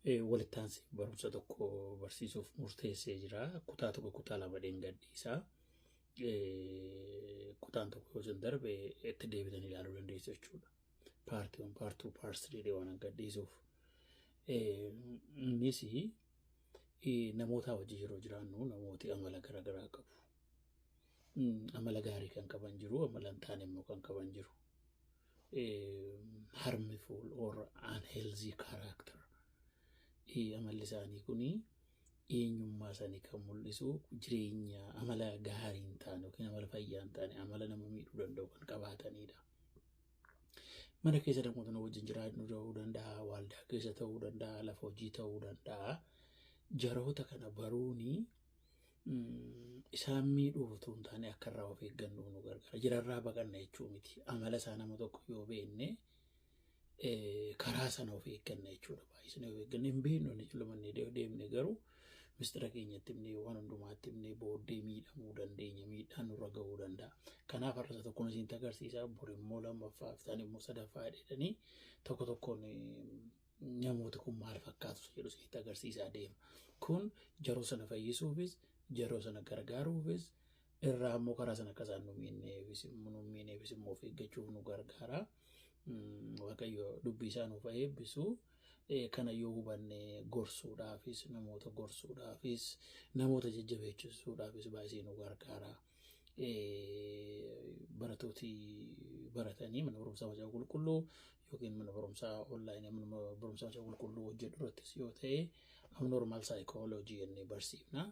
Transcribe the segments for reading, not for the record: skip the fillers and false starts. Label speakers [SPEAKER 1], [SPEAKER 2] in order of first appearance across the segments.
[SPEAKER 1] Walitti aansee barumsa tokko barsiisuuf murteessee jira. Kutaa tokko kutaa lama dheengadhiisaa. Kutaan tokko yoo isin darbe itti deebitanii ilaaluu dandeessu jechuudha. Part 1, part 2, part 3 waan gadhiisuuf. Innis namoota wajjin yeroo jiraannu namooti amala garaagaraa qabu. Amala gaarii kan qaban jiru, amala hin taane immoo kan qaban jiru. Harmful or unhealthy character. Amalli isaanii kuni eenyummaa isaanii kan mul'isu jireenya amala gaarii hin taane yookiin amala fayyaa hin taane, amala nama miidhuu danda'u kan qabaatanidha. Mana keessa namoota nu wajjin jiraannu ta'uu danda'a, waldaa keessa ta'uu danda'a, lafa hojii ta'uu danda'a. Jaroota kana baruuni isaan miidhuuf otoo hin taane akka irraa of eeggannuuf nu gargaara. Jirarraa baqanna jechuu miti. Amala isaa nama tokko yoo beekne karaa sana of eegganna jechuudha. Baay'isanii of eegganna hin beeknu inni culumannee deemne garuu mistira keenyatti himnee, waan hundumaatti himnee booddee miidhamuu dandeenya, miidhaan nurra ga'uu danda'a. Kanaaf har'a isa tokkoon isinitti agarsiisa, bor immoo lammaffaa, iftaan immoo sadaffaa jedhanii tokko tokkoon namooti kun maal fakkaatu jedhu isinitti agarsiisaa deema. Kun jaroo sana fayyisuufis, jaroo sana gargaaruufis, irraa immoo karaa sana akka isaan nu miineefis immoo of eeggachuuf nu gargaara. Waaqayyo dubbii isaa nuuf haa eebbisu. Kana yoo hubanne gorsuudhaafis, namoota gorsuudhaafis, namoota jajjabeechisuudhaafis baay'ee nu gargaara. Barattooti baratanii mana barumsaa Macaafa Qulqulluu yookiin mana barumsaa online mana barumsaa Macaafa Qulqulluu hojjedhu irrattis yoo ta'e, abnormal psychology jennee barsiifna.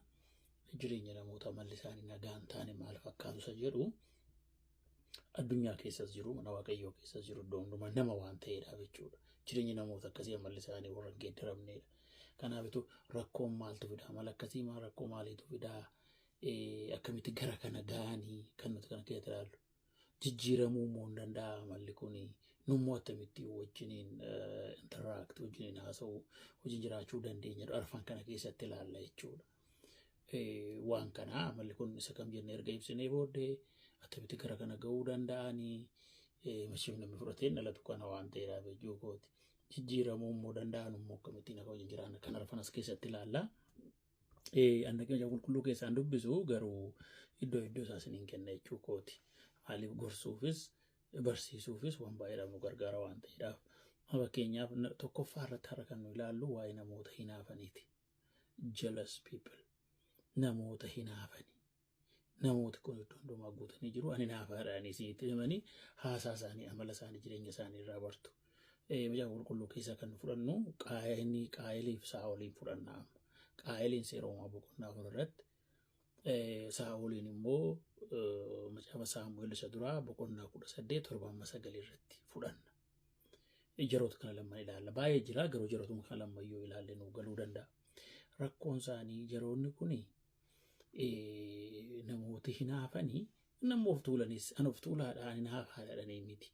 [SPEAKER 1] Jireenya namoota amalli isaanii nagaa hin taane maal fakkaatu isa jedhu addunyaa keessas jiru, mana Waaqayyoo keessas jiru, iddoo hundumaa nama waan ta'eedhaaf jechuudha. Jireenyi namoota akkasii amalli isaanii warra hin geeddaramnedha. Kanaafitu rakkoon maaltu fidaa? Amala akkasii maal rakkoo maaliitu fidaa? Akkamitti gara kana ga'anii kan nuti kana keessatti ilaallu? Jijjiiramuu immoo hin danda'a amalli kuni. Nummoo attamitti wajjiniin interact, wajjiniin haasa'uu, wajjin jiraachuu dandeenya arfan kana keessatti ilaalla jechuudha. Waan kana amalli kun isa kam jennee erga ibsinee booddee attamitti gara kana ga'uu danda'anii, mashiif namni fudhatee dhalatu kana waan ta'eedhaaf jechuu kooti. Jijjiiramuu immoo danda'an immoo akkamittiin akka wajjin jiraanna kan arfan as keessatti ilaalla. Anna keenya qulqulluu keessaan dubbisu garuu iddoo iddoo isaa isiniin kenna jechuu kooti. Maaliif gorsuufis barsiisuufis waan baay'eedhaaf nu gargaara waan ta'eedhaaf. Fakkeenyaaf tokkoffaa irratti har'a kan nu ilaallu waa'ee namoota hinaafaniiti. Jealous people. Namoota hinaafani. Namooti kun iddoo hundumaa guutanii jiru. Ani hinaafaadhaan isinitti himanii haasaa isaanii, amala isaanii, jireenya isaanii irraa bartu. Macaafa qulqulluu keessaa kan nu fudhannu Qaayiliif Saa'oliin fudhanna amma. Qaayiliin seera uumamaa boqonnaa 4 irratti, Saa'oliin immoo macaafa Saamu'eel isa duraa boqonnaa 18 7 amma 9 irratti fudhanna. Jaroota kana lamaan ilaalla. Baay'ee jira garuu jarootuma kana lamaan yoo ilaalle nu galuu danda'a. Rakkoon isaanii jaroonni kuni namooti hinaafanii nama of tuulanis an of tuulaadhaan hinaafaadha miti.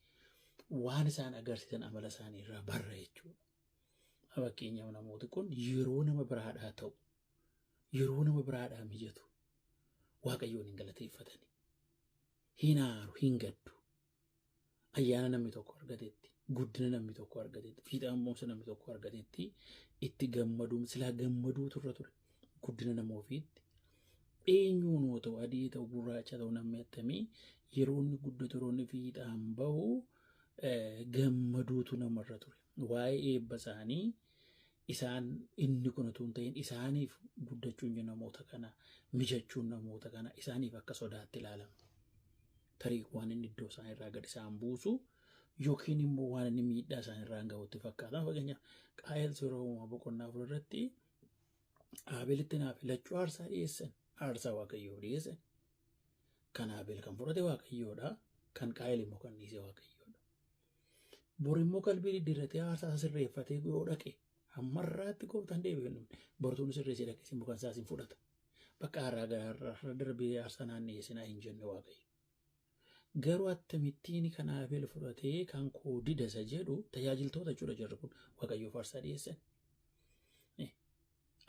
[SPEAKER 1] Waan isaan agarsiisan amala isaanii irraa barra jechuudha. Fakkeenyaaf namooti kun yeroo nama biraadhaa ta'u, yeroo nama biraadhaa mijatu, Waaqayyoon hin galateeffatani. Hin aaru, hin gaddu. Ayyaana namni tokko argatetti, guddina namni tokko argatetti, fiixaan boonsa namni tokko argatetti itti gammaduu, silaa gammaduu turre ture. Guddina nama ofiitti. Eenyuun yoo ta'u, adii ta'u, gurraacha ta'u, namni attamii yeroo inni guddatu, yeroo inni fiixaan bahu gammaduutu namarra ture. Waa'ee eebba isaanii isaan inni kun utuu hin ta'in isaaniif guddachuun namoota kana, mijachuun namoota kana isaaniif akka sodaatti ilaalama. Tarii waan inni iddoo isaan irraa gad isaan buusu yookiin immoo waan inni miidhaa isaan irraan gahutti fakkaata. Fakkeenyaaf Qaayel seera uumamaa boqonnaa 4 irratti Abeelitti naaf lachuu aarsaa dhiyeessan, aarsaa Waaqayyoof dhiyeessan. Kan Abeel kan fudhate Waaqayyoodha. Kan Qaayel immoo kan dhiise Waaqayyoodha. Bor immoo qalbii diddiirratee aarsaa sirreeffatee yoo dhaqe, hammarraatti gooftaan deebi'ee hin dhufne. Bortuun sirreessee dhaqe immoo kan isaas hin fudhata. Bakka har'aa gara darbee aarsaa naan dhiyeessinaa hin jenne Waaqayyo. Garuu akkamittiin kan Abeel fudhatee kan koo dida isa jedhu, tajaajiltoota jechuudha jarri kun Waaqayyoof aarsaa dhiyeessan.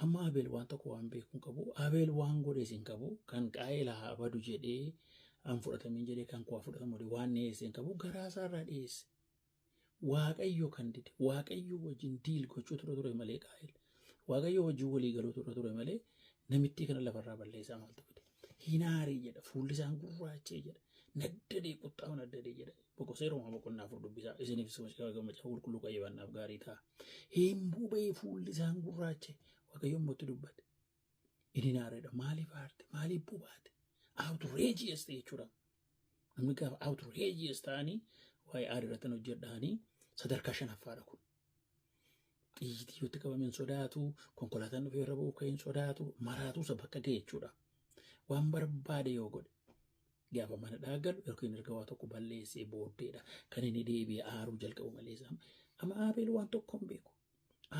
[SPEAKER 1] Amma Abeel waan tokko waan beeku hin qabu. Abeel waan godhes hin qabu. Kan Qaayel haa badu jedhee an fudhatamin jedhee kan koo fudhatamu waan dhiyeesse hin qabu. Garaa isaarraa dhiyeesse. Waaqayyo kan dide, Waaqayyo wajjin deal gochuu ture ture malee Qaayil. Waaqayyo wajjin walii galuu ture ture malee namittii kana lafarraa balleessaa maaltu fide. Hinaarii jedha, fuulli isaan gurraachee jedha, naddadee quxxaamu naddadee jedha. Boqoseeruma boqonnaa 4 dubbisaa isiniif macaafa qulqulluu qayyabannaaf gaarii ta'a. Hin bubee fuulli isaan gurraache Waaqayyo immoo itti dubbate. Inni naareedha. Maaliif aarte? Maaliif bubaate? Outrageous ta'e jechuudha. Namni gaafa outrageous ta'anii waa'ee aarii irratti hojjedhaanii sadarkaa 5ffaadha kun. Xiyyitii yoo itti qabame hin sodaatu, konkolaataan dhufee irra bu'u hin sodaatu, maraatu isa bakka ga'e jechuudha. Waan barbaade yoo godhe gaafa mana galu yookiin erga waa tokko balleessee booddeedha kan inni deebi'ee aaruu jalqabu malee. Amma Abeel waan tokko hin beeku.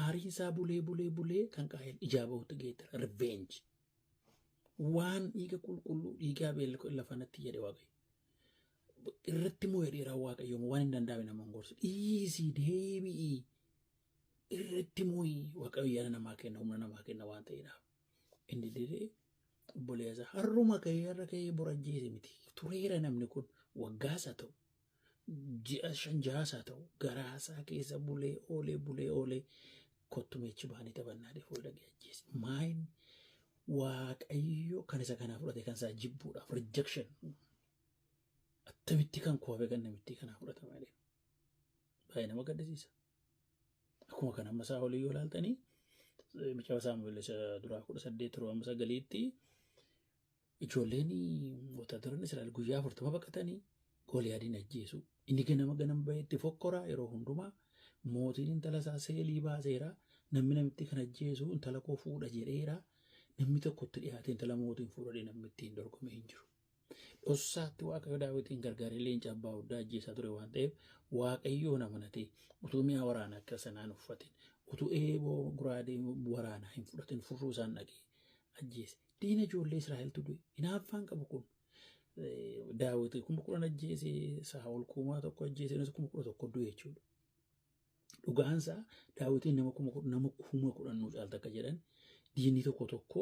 [SPEAKER 1] Aariin isaa bulee bulee bulee kan Qaayil ijaa bahutti geettara. Revenge. Waan dhiiga qulqulluu dhiiga Abeel lafa natti jedhe Waaqayyo. Irratti moo jedheera Waaqayyo waan hin danda'amne nama hin gorsu. Dhiisii deebi'ii. Irratti mooyi Waaqayyo yaada namaa kenna, humna namaa kenna waan ta'eedhaaf. Inni didee obboleessa har'uma ka'ee har'a ka'ee borajjeese miti. Tureera namni kun waggaas haa ta'u, ji'a 5 6 haa ta'u, garaasaa keessa bulee oolee bulee oolee kottumeechi baanii taphannaa dhufuu dhagee ajjeese. Maayin Waaqayyo kan isa kanaa fudhate kan isaa jibbuudhaaf rejection. Attamitti kan kuwafe kan namittii kanaa fudhatama jedhee. Baay'ee nama gaddisiisa. Akkuma kan amma isaa olii yoo ilaaltanii macaafa Saamu'eel isa duraa 18 yeroo amma 9tti ijoolleen wotaaddaroonni Israa'el guyyaa 40 baqatanii Gooliyaadiin ajjeesu. Inni ganama ganama baheetti fokkoraa yeroo hundumaa mootiin intala isaa seelii baaseera. Namni namitti kan ajjeesu intala koo fuudha jedheera. Namni tokkotti dhiyaate intala mootiin fuudhadhee namni ittiin dorgome hin jiru. Dhossaatti Waaqayyo Daawitiin gargaaree leenca abbaa guddaa ajjeesaa ture waan ta'eef Waaqayyoon amanatee utuu mi'a waraanaa akka sanaan uffatin, utuu eeboo guraadee waraanaa hin fudhatin furruu isaan dhaqee ajjeese. Diina ijoollee Israa'eltu du'e. Hinaaffaan qabu kun. Daawit 10,000 ajjeese, Saa'ol 1,000 ajjeese, innis 11,000 du'e jechuudha. Dhugaansaa Daawitiin nama 10,000 nuu caalta akka jedhan diinni tokko tokko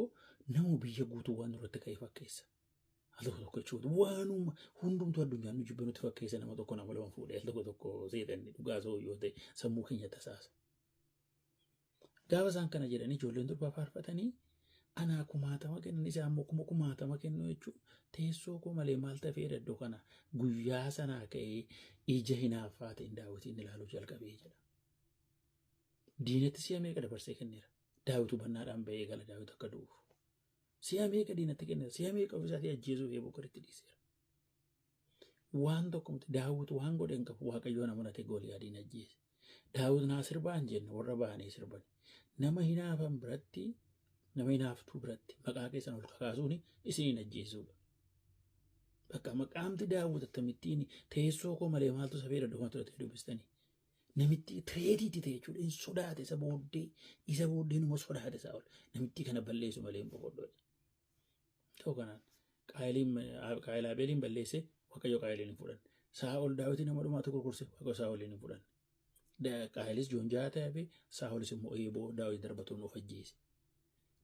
[SPEAKER 1] nama biyya guutuu waan irratti ka'e fakkeessa. Al tokko tokko jechuudha. Waanuma hundumtuu addunyaan nu jibba nutti fakkeessa nama tokko nama lama fuudhee al tokko tokko seexanni dhugaa soo yoo ta'e sammuu keenya tasaasa. Gaafa isaan kana jedhanii ijoolleen durbaa faarfatanii anaa kumaatama kennan isaa immoo kuma kumaatama kennu jechuun teessoo koo malee maal tafeera iddoo kana guyyaa sanaa ka'ee ija hinaaffaa ta'een Daawitiin ilaaluu jalqabee jedha. Diinatti si'a meeqa dabarsee kenneera. Daawit hubannaadhaan ba'ee gala Daawit akka du'uuf. Si'a meeqa diinatti kenneera. Si'a meeqa ofiisaatii ajjeesuuf eeboo gaditti dhiiseera. Waan tokko miti Daawit waan godhe hin qabu Waaqayyoon amanate Gooliyaadiin ajjeese. Daawit naa sirbaa hin jenne warra ba'anii sirban. Nama hinaafan biratti, nama hinaaftuu biratti maqaa keessan ol kakaasuun isiniin ajjeesuudha. Bakka maqaamti Daawit akkamittiin teessoo koo malee maaltu safeera dhuma ture dubbistanii. Namitti tireetiitti ta'e jechuudha. Hin sodaate isa booddee, isa booddee numa sodaate isaa ol. Namitti kana balleessu malee hin boqodhu. Ta'u kanaan Qaayil Abeeliin balleesse Waaqayyo Qaayiliin hin fudhanne. Saa'ol Daawitiin nama dhumaatu gurgurse Waaqayyo Saa'oliin hin fudhanne. Qaayilis joonjaa ta'ee fi Saa'olis immoo eeboo Daawit darbatuun of ajjeese.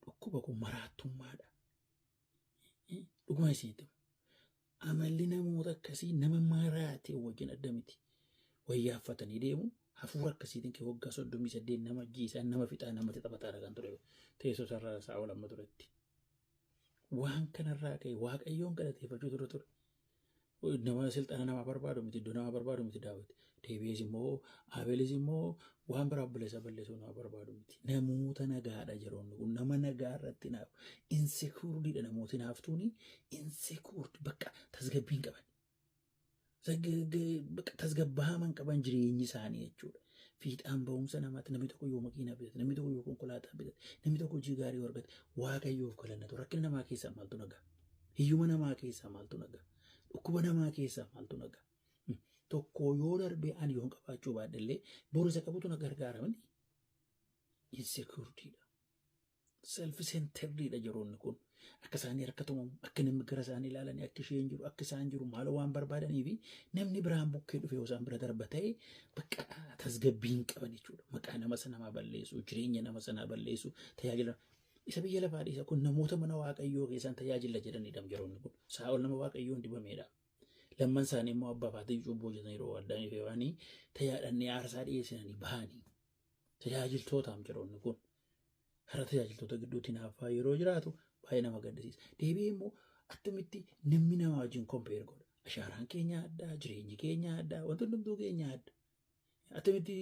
[SPEAKER 1] Dhukkuba kun maraattummaadha. Dhuguma isinitti himu. Amalli namoota akkasii nama maraatee wajjin adda miti. Wayyaaffatanii deemu hafuura akkasiitiin kee waggaa 38 nama ajjeesaa nama fixaa namatti taphataadha kan ture teessoo isaarraa Saa'ol amma turetti. Waan kanarraa ka'e Waaqayyoon galateeffachuu ture ture. Nama silxaana namaa barbaadu miti, iddoo namaa barbaadu miti Daawit. Deebi'ees immoo Abeelis immoo waan biraa obboleessa balleessuu nama barbaadu miti. Namoota nagaadha yeroonni kun nama nagaa irratti naafu. Insecuredha namooti naaftuuni insecured bakka tasgabbii hin qaban. Bakka tasgabbaaman qaban jireenyi isaanii jechuudha. Fiixaan ba'umsa namaatti namni tokko yoo makiinaa bitate, namni tokko yoo konkolaataa bitate, namni tokko hojii gaarii argate Waaqayyoof galannatu. Rakkina namaa keessaa maaltu nagaa? Hiyyuma namaa keessaa maaltu nagaa? Dhukkuba namaa keessaa maaltu nagaa? Tokko yoo darbee ani yoon qabaachuu baadhe boru isa qabutu na gargaara miti. Insecuritydha. Self-centeredidha yeroonni kun. Akka isaanii harka tumamu, akka namni gara isaanii ilaalanii, akka isheen jiru, akka isaan jiru maal waan barbaadanii fi namni biraan bukkee dhufee osoo isaan bira darba ta'e bakka tasgabbii hin qaban jechuudha. Maqaa nama sanaa balleessu, jireenya nama sanaa balleessu, tajaajila isa biyya lafaa dhiisa kun namoota mana Waaqayyoo keessaan tajaajila jedhanidha yeroonni kun. Saa'ol nama Waaqayyoon dibameedha. Lamman isaanii immoo abbaa fi haati cubbuu hojjetan yeroo Addaamii fi Hewaanii tajaajilanii aarsaa dhiyeessinanii bahanii tajaajiltootaam jedhoonni kun. Hara tajaajiltoota gidduutti hinaaffaa yeroo jiraatu baay'ee nama gaddisiisa. Deebi'ee immoo attamitti namni nama wajjin compare godha. Ashaaraan keenya addaa, jireenyi keenya addaa, wanti hundumtuu keenya adda. Attamitti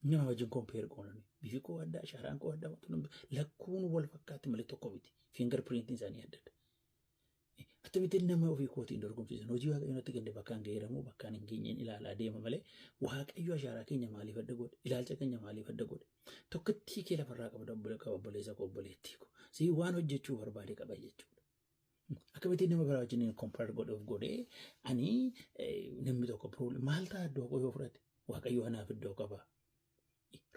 [SPEAKER 1] nama wajjin compare goonani. Bifi koo addaa, ashaaraan koo addaa, wanti hundumtuu lakkuun wal fakkaatti malee tokko miti. Finger printiin isaanii adda adda. Attamitti nama ofii kootiin dorgomsiisan hojii Waaqayyo natti kenne bakkaan ga'eeramoo bakkaan hin geenyeen ilaalaa deema malee Waaqayyo ashaaraa keenya maaliif adda godhe? Ilaalcha keenya maaliif adda godhe? Tokkittii kee lafarraa qaba obboleessa koo obboleettii koo. Si waan hojjechuu barbaade qaba jechuudha. Akkamittiin nama biraa wajjin compare godhe of godhee ani namni tokko problem maal ta'a iddoo koo yoo fudhate Waaqayyo anaaf iddoo qaba.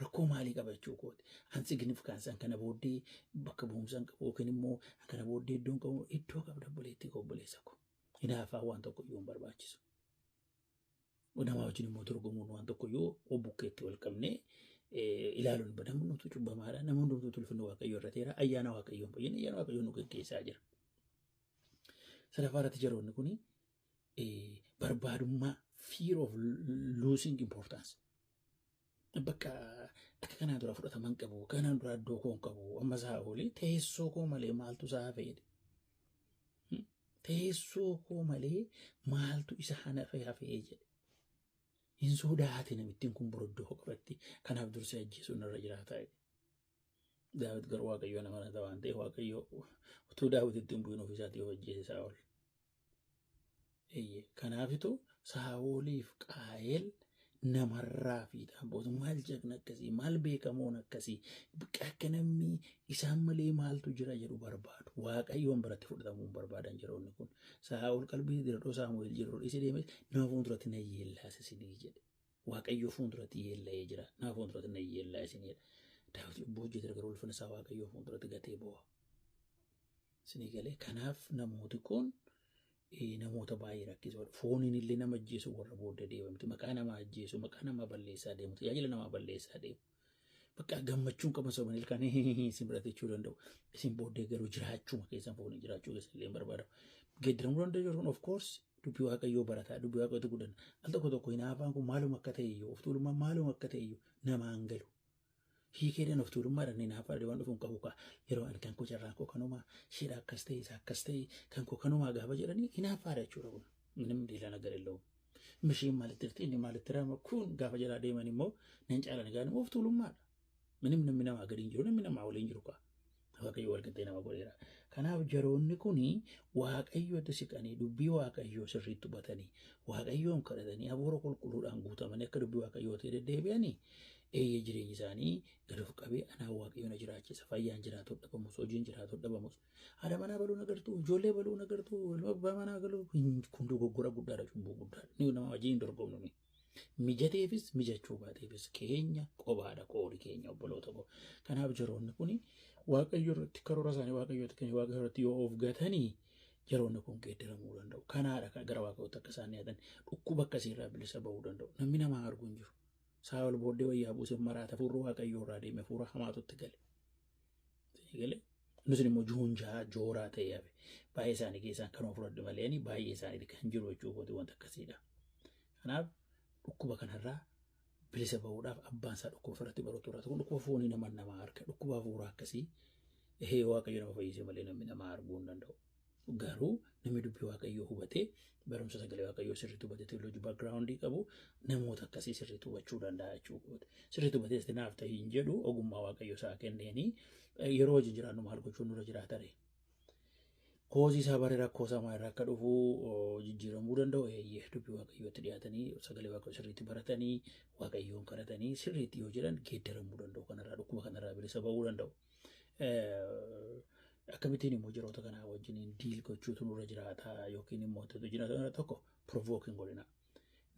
[SPEAKER 1] Rakkoo maalii qaba jechuu kooti. An significance an kana booddee bakka bu'umsa hin qabu yookiin immoo kana booddee iddoon qabu iddoo qabda obboleettii koo obboleessa koo. Hinaaffaa waan tokko iyyuu hin barbaachisu. Nama wajjin immoo dorgomuun waan tokko iyyuu bukkeetti wal qabnee ilaaluun ba namni hundumtuu cubbamaadha. Namni hundumtuu ulfinna Waaqayyoo irra teera. Ayyaana Waaqayyoon fayyina ayyaana Waaqayyoon nu geggeessaa jira. Sadaffaa irratti jaroonni kuni barbaadummaa fear of losing importance. Bakka akka kanaa dura fudhataman qabu, kanaan dura iddoo koo hin qabu, amma isaa oolii teessoo koo malee maaltu isaa hafe jedhe. Teessoo koo malee maaltu isa hafe hafee jedhe. Hin sodaate namittiin kun bor iddoo qabatti kanaaf dursee ajjeesuun irra jiraata jedhe. Daawit garuu Waaqayyo nama nata waan ta'eef Waaqayyo utuu Daawit itti hin bu'in ofiisaatii of ajjeese Saa'ol. Eeyyee kanaafitu Saa'oliif Qaayel namarraa fiixaan booda maal jagna akkasii maal beekamoon akkasii akka namni isaan malee maaltu jira jedhu barbaadu. Waaqayyoon biratti fudhatamuu hin barbaadan yeroonni kun. Saa'ol qalbii diradhoo Saamu'eel jedhu dhiisee deemee nama fuulduratti na yeellaas isinii jedhe. Waaqayyoo fuulduratti yeella'ee jira. Nama fuulduratti na yeellaa isinii jedhe. Daawit cubbuu hojjete garuu ulfina isaa Waaqayyoo fuulduratti gatee boo'a. Isinii galee kanaaf namooti kun namoota baay'ee rakkisoodha. Fooniin illee nama ajjeesu warra booda deemamti. Maqaa namaa ajjeesu, maqaa namaa balleessaa deemu, tajaajila namaa balleessaa deemu. Bakka gammachuun qaban soban ilkaan isin biratti jechuu danda'u. Isin booddee garuu jiraachuma keessan fooniin jiraachuu keessan illee hin barbaadamu. Geeddaramuu danda'u jechuun of course dubbii Waaqayyoo barataa, dubbii Waaqayyootu guddanna. Al tokko tokko hinaafaan kun maaluma akka ta'e iyyuu, of tuulummaan maaluma akka ta'e iyyuu namaan galu. Hiikeedhaan of tuulummaadhaan hinaafaa waan dhufu hin qabu kaa. Yeroo ani kan koo carraan koo kanumaa, isheedha akkas ta'e, isa akkas ta'e, kan koo kanumaa gaafa jedhanii hinaaffaadha jechuudha kun. Namni diilaa nagar illa'u. Mishiin maalitti jirti, inni maalitti rama kun gaafa jalaa deeman immoo nan caalan gaan immoo of tuulummaadha. Minim namni namaa gadi hin jiru, namni namaa waliin jiru kaa. Waaqayyo wal qixxee nama godheera. Kanaaf jaroonni kuni Waaqayyotti siqanii dubbii Waaqayyoo sirriitti hubatanii Waaqayyoon kadhatanii hafuura qulqulluudhaan guutamanii akka dubbii Waaqayyootti deddeebi'anii eeyyee jireenyi isaanii gad of qabee anaa Waaqayyo na jiraachisa. Fayyaan jiraatu dhabamus, hojiin jiraatu dhabamus. Haadha manaa baluu nagartuu, ijoollee baluu nagartuu, ilma abbaa manaa galuu kun dogoggora guddaadha, cubbuu guddaadha. Ni nama wajjin hin dorgomnu. Mijateefis mijachuu baateefis keenya qobaadha qoodi keenya obboloota koo. Kanaaf jaroonni kun Waaqayyo irratti karoora isaanii Waaqayyootti kennanii Waaqayyo irratti yoo of gatanii jaroonni kun geeddaramuu danda'u. Kanaadha gara Waaqayyootti akka isaan dhiyaatan dhukkuba akkasii irraa bilisa bahuu danda'u. Namni nama arguu hin jiru. Saa'ol booddee wayyaa buusee maraata fuurri Waaqayyoo irraa deeme fuura hamaatu itti gale. Gale. Inni sun immoo juunjaa jooraa ta'ee hafe. Baay'ee isaanii keessaan kanuma fudhadhu malee baay'ee isaanii kan jiru jechuu kooti wanta akkasiidha. Kanaaf dhukkuba kanarraa bilisa bahuudhaaf abbaan isaa dhukkuba ofirratti baruutu irratti kun dhukkuba foonii nama namaa arga dhukkuba hafuuraa akkasii ehee Waaqayyo nama fayyise malee namni nama arguu hin danda'u. Garuu namni dubbii Waaqayyoo hubatee barumsa sagalee Waaqayyoo sirriitti hubatee teoloojii background qabu namoota akkasii sirriitti hubachuu danda'a jechuudha. Sirriitti hubatee sitti naaf ta'e hin jedhu ogummaa Waaqayyoo isaa kenneenii yeroo wajjin jiraannu maal gochuun nurra jiraata ree? Koozii isaa bare rakkoo isaa irraa akka dhufu jijjiiramuu danda'u eeyyee dubbii Waaqayyootti dhiyaatanii sagalee Waaqayyoo sirriitti baratanii Waaqayyoon kadhatanii sirriitti yoo jedhan geeddaramuu danda'u kanarraa dhukkuba kanarraa bilisa ba'uu danda'u. Akkamittiin immoo jiroota kanaa wajjiniin diil gochuutu nurra jiraata yookiin immoo wantoota jiraata tokko provoke hin godhina.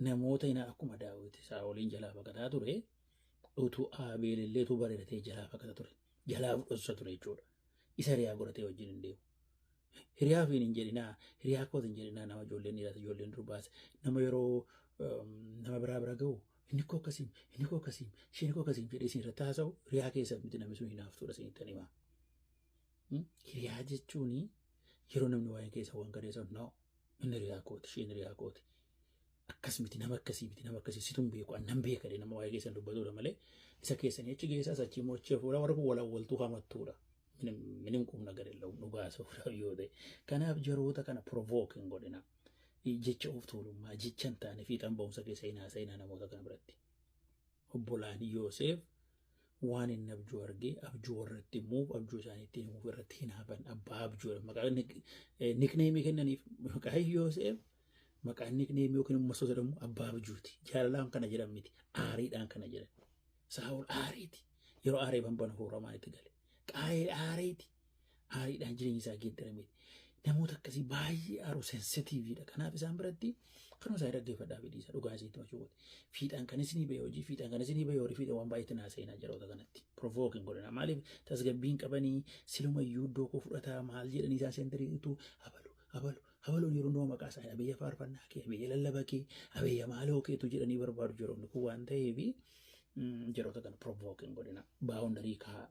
[SPEAKER 1] Namoota hinaa akkuma Daawit Saa'oliin jalaa baqataa ture utuu Abeel illee utuu bareedatee jalaa baqata ture. Jalaa fudhatusa ture jechuudha. Isa hiriyaa godhatee wajjin hin deemu. Hiriyaa ofiin hin jedhinaa, hiriyaa kooti hin jedhinaa nama ijoolleen dhiiraas ijoolleen durbaas nama yeroo nama biraa bira ga'u inni koo akkasiin, inni koo akkasiin, isheen koo akkasiin jedhee isin irratti haasa'u hiriyaa keessa miti namni sun hinaaftuudha isinitti himaa. Hiriyaa jechuun yeroo namni waa'ee keessa waan gadeessa no. Inni hiriyaa kooti, isheen hiriyaa kooti. Akkas miti, nama akkasii miti, nama akkasii situn beeku, annan beeka nama waa'ee keessan dubbatudha malee isa keessanii achi geessaas achi immoo achi fuula warra kun walawwaltuu hamattuudha. Minim qubna gadi la'u dhugaa isa yoo ta'e. Kanaaf jaroota kana provoke hin godhina. Jecha of tuulummaa jecha hin taane fiixaan ba'umsa keessa hin haasa'inaa namoota kana biratti. Obbolaan Yoosef waan inni abjuu argee abjuu warratti himuuf abjuu isaaniitti himuuf irratti hinaafan abbaa abjuu maqaa nickname kennaniif maqaa Yoosef maqaan nickname yookiin immoo osoo jedhamu abbaa abjuuti. Jaalalaan kana jedhan miti, aariidhaan kana jedhan. Saa'ol aariiti. Yeroo aaree banbana hooramaan itti gale. Qaayeel aariiti. Aariidhaan jireenyi isaa geeddarameeti. Namoota akkasii baay'ee aaruu sensitiiviidha. Kanaaf isaan biratti kanuma isaa dhaggeeffadhaa fi dhiisa dhugaa isiitti machuu. Fiixaan kan isinii bahee hojii, fiixaan kan isinii bahee horii, fiixaan waan baay'eetti naasa'inaa jaroota kanatti. Provoke hin godhina. Maaliif tasgabbiin qabanii silumayyuu iddoo koo fudhataa maal jedhanii isaan seentiriitu abalu abalu abaluun yeroo hundumaa maqaa isaanii abiyya faarfannaa kee, abiyya lallaba kee, abiyya maaloo keetu jedhanii barbaadu jiroonni kun waan ta'eef jaroota kana provoke hin godhina. Boundary kaa'aa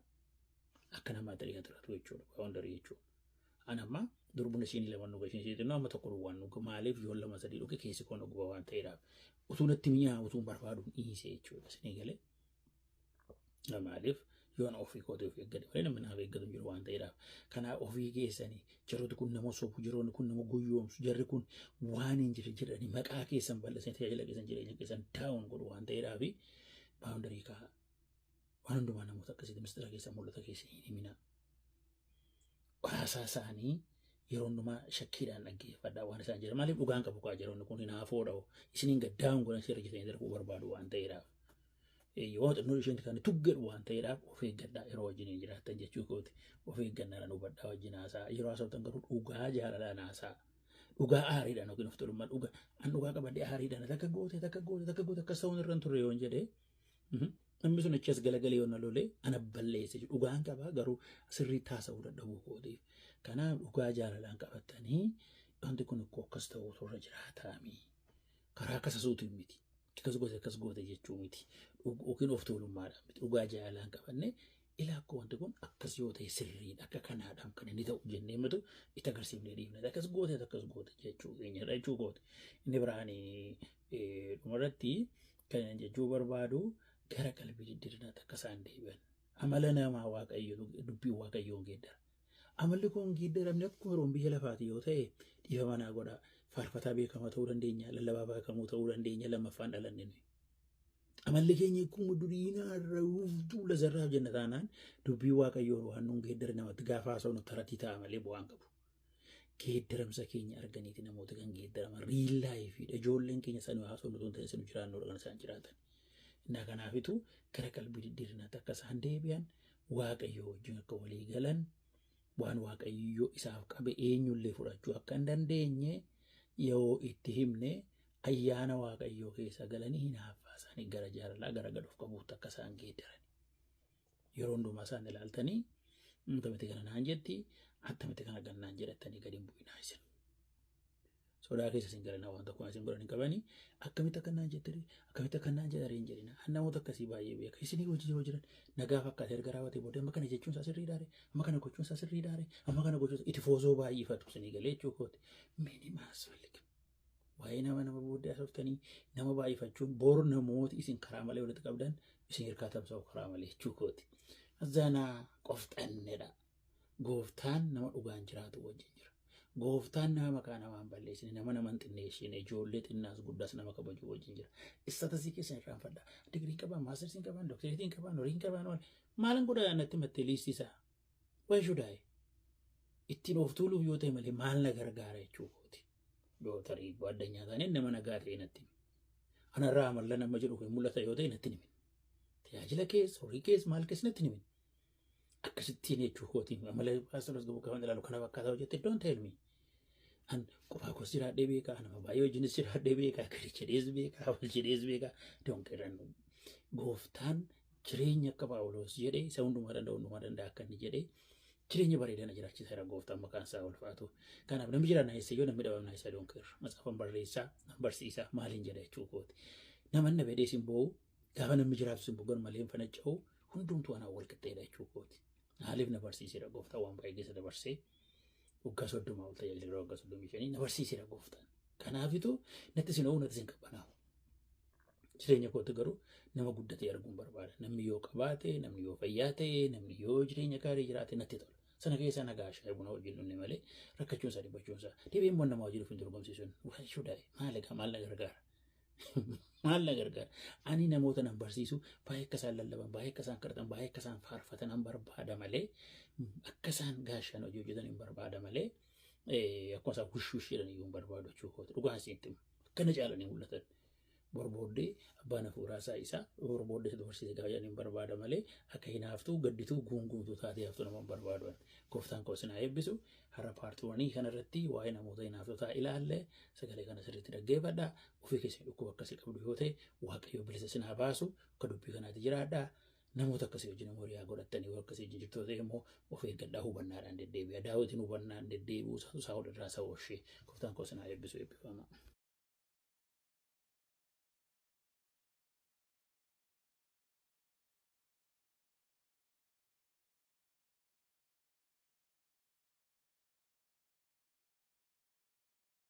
[SPEAKER 1] akka namaa ta'ee tiratu jechuudha. Boundary jechuudha. Ani amma durbuna isheen lama dhuga isheen isheen amma tokko duwwaan dhuga maaliif yoo lama sadii dhuge keessi koo dhuguba waan ta'eedhaaf utuu natti mi'aa utuu barbaadu dhiise jechuudha. Isinii galee maaliif yoon ofii kootii of eeggate malee namni naaf eeggatu hin jiru waan ta'eedhaaf. Kanaaf ofii keessanii jarooti kun nama sobu, jaroonni kun nama guyyoomsu, jarri kun waan hin jirre jedhanii maqaa keessan balleessanii tajaajila keessan jireenya keessan daawun godhu waan ta'eedhaaf boundary kaa'aa. Waan hundumaa namoota akkasitti mistira keessa mul'ata keessa hin himinaa. Haasaa isaanii yeroo hundumaa shakkiidhaan dhaggeeffadhaa waan isaan jedhan. Maaliif dhugaan qabu kaa jiroonni kun hinaafoodha. Isiniin gaddaa'uun godhan seera jetanii darbuu barbaadu waan ta'eedhaaf. Yoo xinnoo isheen kan tuggedhu waan ta'eedhaaf of eeggadhaa yeroo wajjin hin jiraattan jechuu kooti. Of eeggannaadhaan hubadhaa wajjin haasaa. Yeroo haasoftan garuu dhugaa jaalalaan haasaa. Dhugaa aariidhaan yookiin of tuulummaa dhugaa. An dhugaa qabadhee aariidhaan takka goote takka goote takka goote akkas ta'uun irra hin turre yoon jedhee. Namni sun achi as galagalee yoo na lolee ana balleesse dhugaan qabaa garuu sirrii taasisuu dadhabuu kootiif. Kanaaf dhugaa jaalalaan qabatanii wanti kun ikkoo akkas ta'uu irra jiraataami. Karaa akkasasuutiin miti. Akkas goote akkas goote jechuu miti. Yookiin of tuulummaadhaan miti. Dhugaa jaalalaan qabanne ilaa akka wanti kun akkas yoo ta'e sirriidha akka kanaadhaan kan inni ta'u jennee matu itti agarsiifnee dhiifne. Akkas goote akkas goote jechuu keenyadha jechuu kooti. Inni biraan dhumarratti kan jechuu barbaadu gara qalbii diddiirinaatti akka isaan deebi'an. Amala namaa Waaqayyo dubbii Waaqayyoon geeddara. Amalli kun geeddaramni akkuma yeroon biyya lafaati yoo ta'e dhiifama naa godhaa. Faarfataa beekamaa ta'uu dandeenya, lallabaa beekamuu ta'uu dandeenya, lammaffaan dhalanne nuyi. Amalli keenya akkuma duriinaa irra duula zarraaf jenna taanaan dubbii Waaqayyoon waan nuun geeddare namatti gaafa haasawnu taratii ta'a malee bu'aan qabu. Geeddaramsa keenya arganiiti namoota kan geeddaraman real lifeiidha. Ijoolleen keenya sanuu haasawnu tun ta'e sanu jiraannuudha kan isaan jiraatan. Innaa kanaafitu gara qalbii diddiirinaatti akka isaan deebi'an Waaqayyo wajjin akka walii galan waan Waaqayyo isaaf qabe eenyullee fudhachuu akka hin dandeenye yoo itti himne ayyaana Waaqayyoo keessa galanii hinaaffaa isaanii gara jaalalaa gara gad of qabuutti akka isaan geeddaran. Yeroo hundumaa isaan ilaaltanii akkamitti kana naan jetti attamitti kana gannaan jedhattanii gadi hin bu'inaa isin. Sodaa keessa isin galanaa waan tokko isin godhan hin qabanii akkamitti akka naan jettanii akkamitti akka naan jedhanii hin jedhina. Namoota akkasii baay'ee beeka. Isinii hojii yeroo jiran nagaa fakkaatee erga raawwatee booda amma kana jechuun isaa sirrii daare, amma kana gochuun isaa sirrii daare, amma kana gochuun itti foosoo baay'ifatu isinii galee jechuu kooti. Mini maasfalliga. Waa'ee nama nama booddee haasooftanii nama baay'ifachuun bor namooti isin karaa malee walitti qabdan isin hirkaa tamsa'u karaa malee jechuu kooti. Zanaa qofxannedha. Gooftaan nama dhugaan jiraatu wajjin jira. Gooftaan nama maqaa namaa hin balleessine, nama nama hin xinneessine, ijoollee xinnaas guddaas nama kabaju wajjin jira. Statusii keessan irraanfadha. Digirii qabaan, mastersiin qabaan, dookteeriitiin qabaan, horiin qabaan, maalan godhaa natti mattee listii isaa. Why should I? Ittiin of tuuluuf yoo ta'e malee maal na gargaara jechuu kooti. Yoo tarii addunyaa taaneen nama nagaa ta'e natti himi. Anarraa amalla nama jedhu kun mul'ata yoo ta'e natti himin. Tajaajila keessa, horii keessa, maal keessa natti himin. Akkasittiin jechuu kooti. Amala paastoros gabu kan ilaalu kana fakkaataa hojjette don't tell me. An qofaa koos jiraadhee beekaa, nama baay'ee wajjinis jiraadhee beekaa, gadi jedhees beekaa, wal jedhees beekaa. Don't care. Gooftaan jireenya akka Phaawulos jedhee isa hundumaa danda'a hundumaa danda'a akka inni jedhee jireenya bareedaa na jiraachiseera gooftaan maqaan isaa ulfaatu. Kanaaf namni jira na eessa yoo namni dhabame na eessa don't care. Matsaafan barreessaa, nan barsiisaa maaliin jedha jechuu kooti. Nama na fedhee sin boo'u gaafa namni jiraatu sin bogan malee hin fanaca'u hundumtuu anaan wal qixxeedha jechuu kooti. Maaliif na barsiiseera gooftaan waan baay'ee keessa dabarsee Waggaa 30 ol tajaajila, waggaa 35 na barsiiseera gooftaan. Kanaafitu natti isin oolu, natti isin qabbanaa'u. Jireenya kootti garuu nama guddatee arguun barbaada. Namni yoo qabaate, namni yoo fayyaa ta'e, namni yoo jireenya gaarii jiraate natti tola. Sana keessa nagaa shaayii buna wajjin dhunne malee rakkachuun isaa, dhibbachuun isaa, dhibee immoo nama wajjin dhufuun dorgomsiisuun why should I? Maal egaa, maal na gargaara? Maal na gargaara? Ani namoota nan barsiisu baay'ee akka isaan lallaban, baay'ee akka isaan kadhatan, baay'ee akka isaan faarfatan nan barbaada malee, akka isaan gaashaan hojii hojjetan hin barbaada malee, akkuma isaan wush wush jedhan iyyuu hin barbaadu jechuu kooti. Dhugaan isitti akkana caalanii mul'atan. Borbooddee abbaan hafuuraa isaa isa borbooddee isa barsiise gaafa jedhan hin barbaada malee, akka hinaaftuu, gaddituu, guunguutuu taatee haftuu nama hin barbaadu. Gooftaan koo isin haa eebbisu. Har'a part 1 kanarratti waa'ee namoota hinaaftotaa ilaalle. Sagalee kana sirriitti dhaggeeffadha. Ofii keessan dhukkuba akkasii qabdu yoo ta'e, Waaqayyo bilisa isin haa baasu. Akka dubbii kanaatti jiraadha. Namoota akkasii wajjin immoo hiriyaa godhattanii yoo akkasii wajjin jirtu ta'e immoo of eeggadhaa, hubannaadhaan deddeebi'a. Daawitiin hubannaan deddeebi'uu isaatu Saa'ol irraa isa oolche. Gooftaan koo isin haa eebbisu, eebbifama.